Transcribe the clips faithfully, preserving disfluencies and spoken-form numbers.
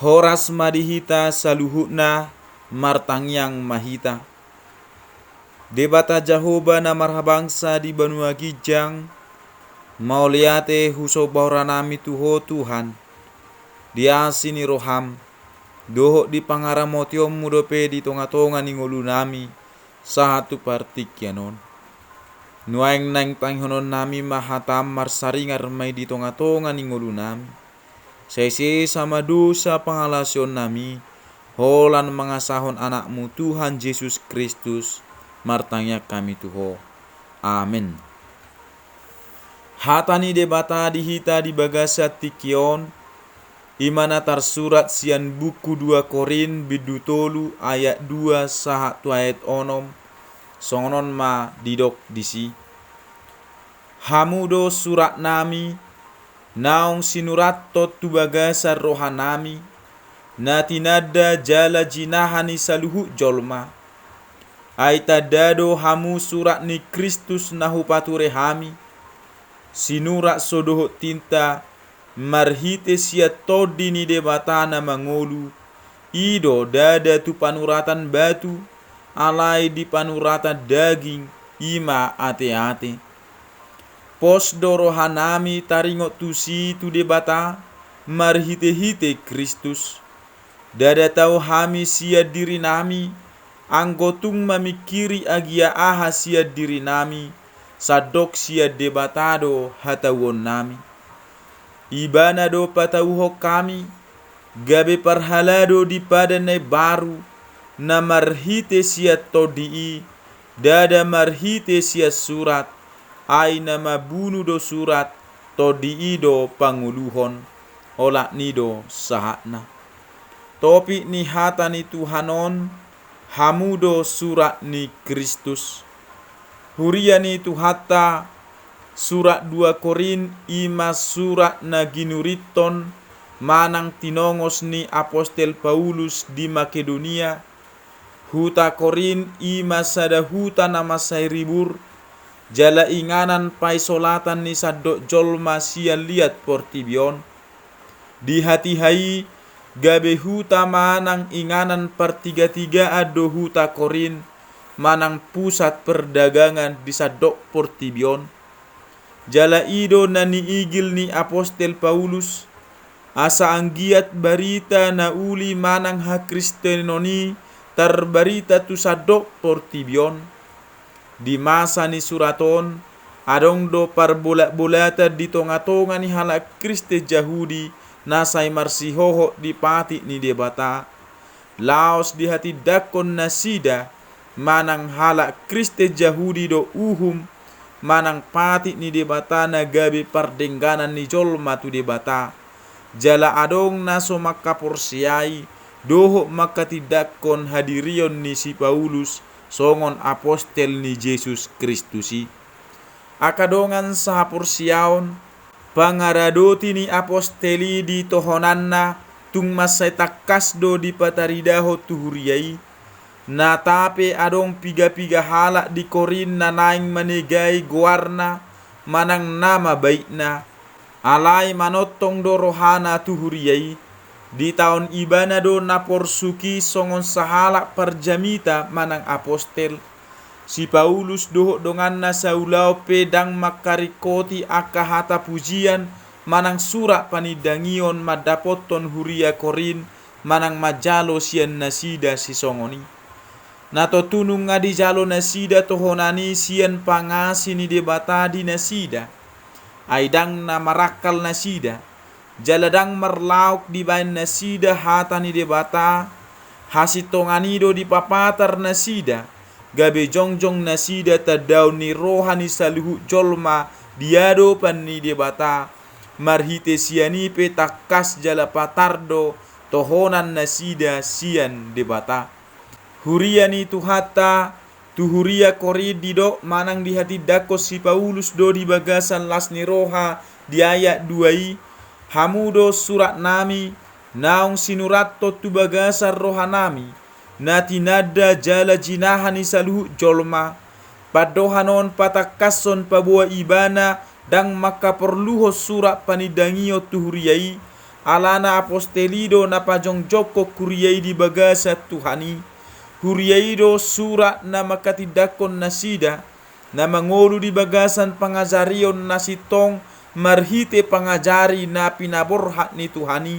Horas ma di hita saluhutna, martangiang ma hita. Debata Jahowa na marhabangsa di banua ginjang, mauliate husomba rohanami tu Ho Tuhan, di asi ni roham, dohot di pangaramotionmu dope di tonga-tonga ni ngolunami, sahat tu partingkian on. Nuaeng naeng tangihononnami ma hatam, marsaringar ma i di tonga-tonga ni ngolunami. Sai sesa ma dosa pangalaosionnami, holan mangasahon Anakmu Tuhan Jesus Kristus, martangiang hami tu Ho. Amen. Hata ni Debata di hita di bagasan tingki on, i ma na tarsurat sian buku dua Korint bindu tolu ayat dua sahat tu ayat onom, songon on ma didok disi. Hamu do suratnami, naung sinurathon tu bagasan rohanami, na tinanda jala jinaha ni saluhut jolma. Ai tanda do hamu surat ni Kristus na hupature hami, sinurat so dohot tinta, marhite sian Tondi ni Debata na mangolu, i do ndada tu panuratan batu, alai di panuratan daging, i ma ate-ate. Pos do rohanami taringot tusi tu Debata, marhite-hite Kristus. Ndada tau hami sian dirinami, anggo tung mamingkiri agia aha sian dirinami, sandok sian Debata do hatauonnami. Ibana do patauhon hami, gabe parhalado di padan na imbaru, na marhite sian Tondi i, ndada marhite sian surat, ai na mambunu do surat, Tondi i do pangoluhon, olat ni do sahatna. Topik ni hata ni Tuhan on, hamu do surat ni Kristus. Huria ni Tuhanta, surat dua Korint i ma surat na ginurithon manang tinongos ni Apostel Paulus di Makedonia. Huta Korint i ma sada huta na mansai ribur, jala inganan paisolatan ni sandok jolma sian liat portibi on. Di hatiha i, gabe huta manang inganan partigatigaan do huta Korint, manang pusat perdagangan di sandok portibi on. Jala i do na niigil ni Apostel Paulus, asa anggiat barita na uli manang hakristenon i tarbarita tu sandok portibi on. Di masa ni surat on, adong do parbolat-bolatan di tonga-tonga ni halak Kristen Jahudi na sai marsihohot di patik ni Debata. Laos dihatindangkon nasida, manang halak Kristen Jahudi do uhum, manang patik ni Debata na gabe pardengganan ni jolma tu Debata. Jala adong na so mangkaporseai, dohot mangkatindangkon hadirion ni si Paulus, songon apostel ni Jesus Kristus i. Angka dongan sahaporseaon, pangaradoti ni apostel i di tohonanna, tung mansai tangkas do dipataridahon tu huria i. Na tape adong piga-piga halak di Korint na naeng manegai goarna, manang nama baitna. Alai manongtong do rohana tu huria i. Ditaon ibana do na porsuk i songon sahalak parjamita manang apostel. Si Paulus dohot donganna saulaon pe ndang mangkaringkoti angka hata pujian manang surat panindangion mandapothon huria Korint manang manjalo sian nasida sisongon i. Na tontu nunga dijalo nasida tohonan i sian pangasi ni Debata di nasida. Ai ndang na marangkal nasida, jala ndang marlaok dibaen nasida hata ni Debata, hasintongan i do dipapatar nasida, gabe jongjong nasida tandaon ni roha ni saluhut jolma di adopan ni Debata, marhite sian i pe tangkas jala patar do tohonan nasida sian Debata. Huria ni Tuhanta, tu huria Korint didok manang dihatindangkon si Paulus do di bagasan las ni roha di ayat dua i, hamu do suratnami, naung sinurathon tu bagasan rohanami, na tinanda jala jinaha ni saluhut jolma. Pandohan on patangkashon paboa ibana ndang mangkaporluhon surat panindangion tu huria i, Alana apostel i do na pajongjongkon huria i di bagasan Tuhan i. Huria i do surat na manghatindanghon nasida na mangolu di bagasan pangajarion na sintong marhite pangajari na pinaborhat ni Tuhan i.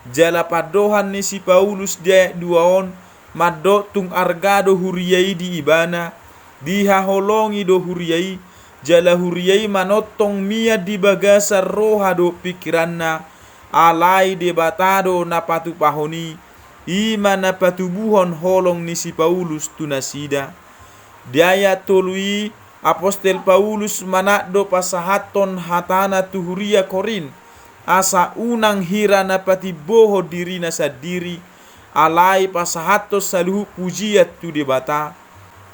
Jala pandohan ni si Paulus di ayat dua on mandok tung arga do huria i di ibana, dihaholongi do huria i, jala huria i manongtong mian di bagasan roha dohot pingkiranna, alai Debata do na patupahon i, i ma na patubuhon holong ni si Paulus tu nasida. Di ayat tolu i, apostel Paulus manat do pasahathon hatana tu huria Korint, asa unang hira na patimbohon dirina sandiri, alai pasahathon saluhut pujian tu Debata.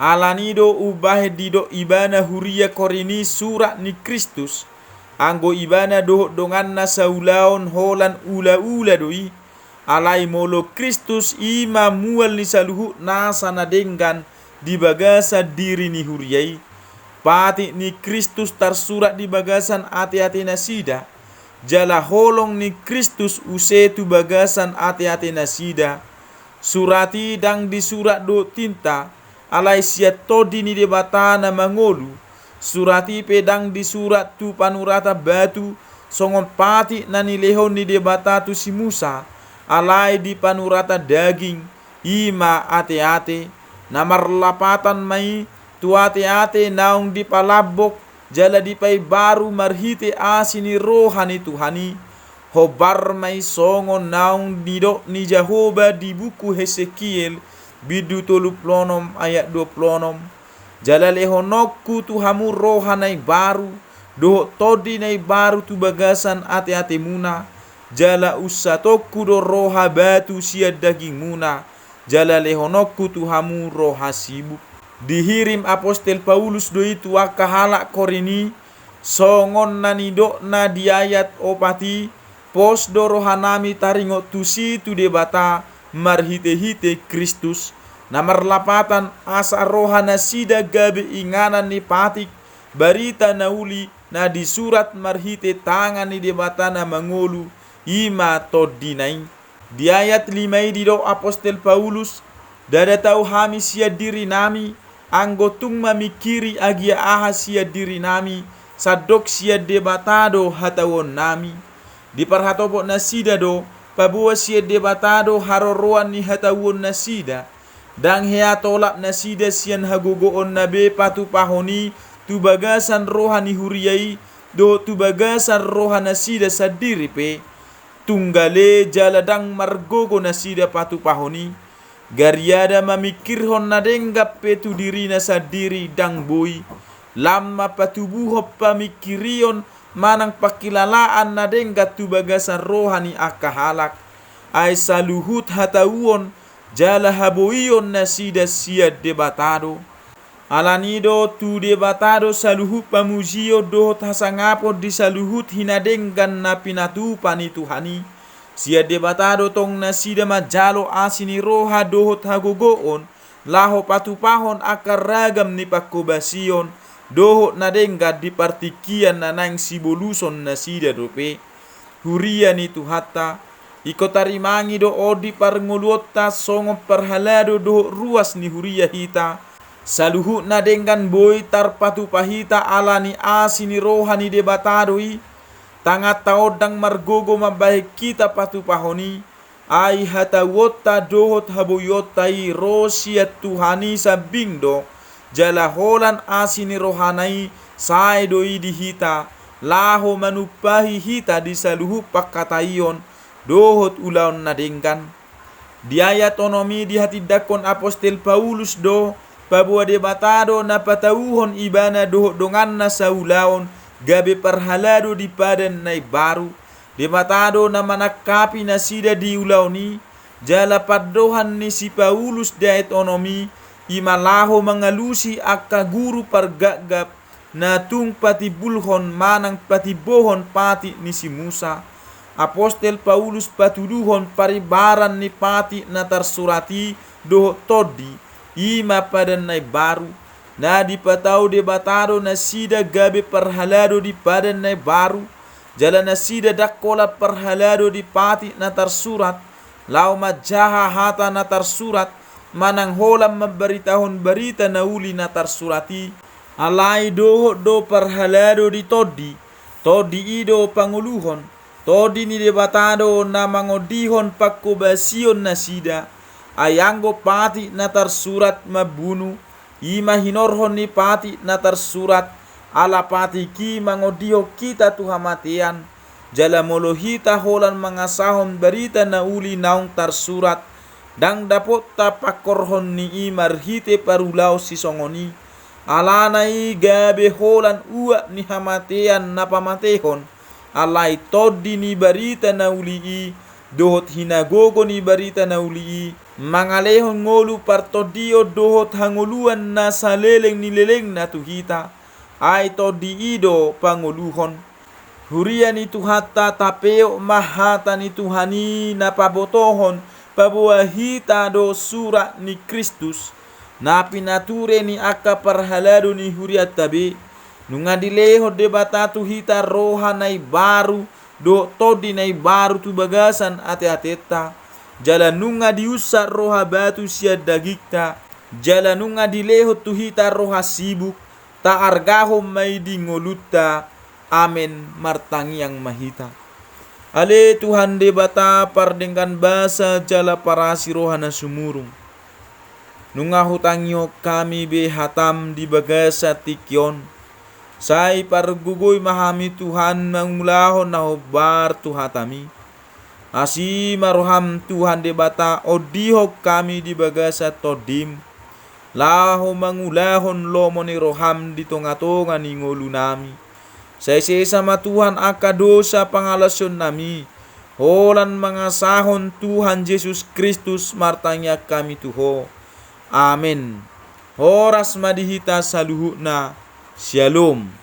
Alani do umbahen didok ibana huria Korint i surat ni Kristus, anggo ibana dohot donganna saulaon holan ulaula do i. Alai molo Kristus i ma mual ni saluhut nasa na denggan di bagasan diri ni huria i. Patik ni Kristus tarsurat di bagasan ateate nasida, jala holong ni Kristus use tu bagasan ateate nasida. Surat i ndang disurat dohot tinta, alai sian Tondi ni Debata na mangolu. Surat i pe ndang disurat tu panuratan batu, songon patik na nilehon ni Debata tu si Musa, alai di panuratan daging, i ma ateate. Na marlapatan ma i tu ateate naung dipalambok jala dipaimbaru marhite asi ni roha ni Tuhan i. Hombar ma i songon naung nidok ni Jahowa di buku Hesekiel, bindu tolu pulu onom ayat dua pulu onom. Jala lehononku tu hamu roha na imbaru, dohot tondi na imbaru tu bagasan ateatemuna, jala unsatonku do roha batu sian dagingmuna, jala lehononku tu hamu roha sibuk. Dihirim apostel Paulus do i tu angka halak Korint i, songon na nidokna di ayat opat i, pos do rohanami taringot tusi tu Debata marhitehite Kristus, na marlapatan asa rohanasida gabe inganan ni patik barita na uli na disurat marhite tangan ni Debata na mangolu, i ma tondina i. Di ayat lima i didok apostel Paulus, ndada tau hami sian dirinami, anggo tung mamingkiri agia aha sian dirinami, sandok sian Debata do hatauonnami. Diparhatopot nasida do, paboa sian Debata do haroroan ni hatauonnasida. Ndang hea tolap nasida sian hagogoonna be patupahon i tu bagasan roha ni huria i, dohot tu bagasan rohanasida sandiri pe. Tunggale jala ndang margogo nasida patupahon i. Gariada mamingkirhon na denggan pe tu dirina sandiri ndang boi. Lam ma patubuhon pamingkirion manang pangkilalaan na denggan tu bagasan roha ni angka halak. Ai saluhut hatauon jala haboion nasida sian Debata do. Alani do tu Debata do saluhut pamujion dohot hasangapon di saluhut hinadenggan na pinatupa ni Tuhan i. Sian Debata do tong nasida manjalo asi ni roha dohot hagogoon, laho patupahon angka ragam ni panghobasion dohot na denggan di partingkian na naeng siboluson nasida dope. Huria ni Tuhanta, ingkon tarimangi do on di parngoluonta songon parhalado dohot ruas ni huria hita. Saluhut na denggan boi tarpatupa hita ala ni asi ni roha ni Debata do i. Tanganta on ndang margogo mambahen hita patupahon i. Ai hatauonta dohot haboionta i ro sian Tuhan i sambing do, jala holan asi ni rohana i sae do i di hita, laho manumpahi hita di saluhut pangkataion dohot ulaon na denggan. Di ayat onom i dihatindangkon apostel Paulus do, paboa Debata do na patauhon ibana dohot donganna saulaon gabe parhalado di padan na imbaru. Debata do na manangkapi nasida di ulaon i. Jala pandohan ni si Paulus di ayat onom i, i ma laho mangalusi angka guru pargapgap na tung patimbulhon manang patimbohon patik ni si Musa. Apostel Paulus patuduhon parimbaran ni patik na tarsurat i dohot tondi, i ma padan na imbaru. Na dipatau Debata do nasida gabe parhalado di padan na imbaru. jala nasida ndang holan parhalado di patik na tarsurat, laho manjaha hata na tarsurat, manang holan mambaritahon barita na uli na tarsurat i. Alai dohot do parhalado di Tondi, Tondi i do pangoluhon, Tondi ni Debata do na mangondihon panghobasion nasida. Ai anggo patik na tarsurat mambunu, i ma hinorhon ni patik na tarsurat, ala patik i mangondihon hita tu hamatean, jala molo hita holan mangasahon barita na uli naung tarsurat, ndang dapotta pangkorhon ni i marhite parulaon sisongon i. Alana i gabe holan uap ni hamatean na pamatehon, alai Tondi ni barita na uli i, dohot hinagogo ni barita na uli i, mangalehon ngolu partondion dohot hangoluan na saleleng ni lelengna tu hita. Ai Tondi i do pangoluhon. Huria ni Tuhanta, tapeop ma hata ni Tuhan i na pabotohon paboa hita do surat ni Kristus, na pinature ni angka parhalado ni hurianta be. Nunga dilehon Debata tu hita roha na imbaru dohot Tondi na imbaru tu bagasan ateatenta, jala nunga diunsat roha batu sian dagingta, jala nunga dilehon tu hita roha sibuk, taargahon ma i di ngolunta. Amen. Martangiang ma hita. Ale Tuhan Debata pardenggan basa jala parasi roha na sumurung, nunga hutangihon hami be hatam di bagasan tingki on. Sai pargogoi ma hami Tuhan mangulahon na hombar tu hatami. Asi ma roham Tuhan Debata, ondihon hami di bagasan Tondim, laho mangulahon lomo ni roham di tongatonga ni ngolunami. Sai sesa ma Tuhan angka dosa pangalaosionnami, holan mangasahon Tuhan Jesus Kristus martangiang hami tu Ho. Amen. Horas ma di hita saluhutna. Syalom.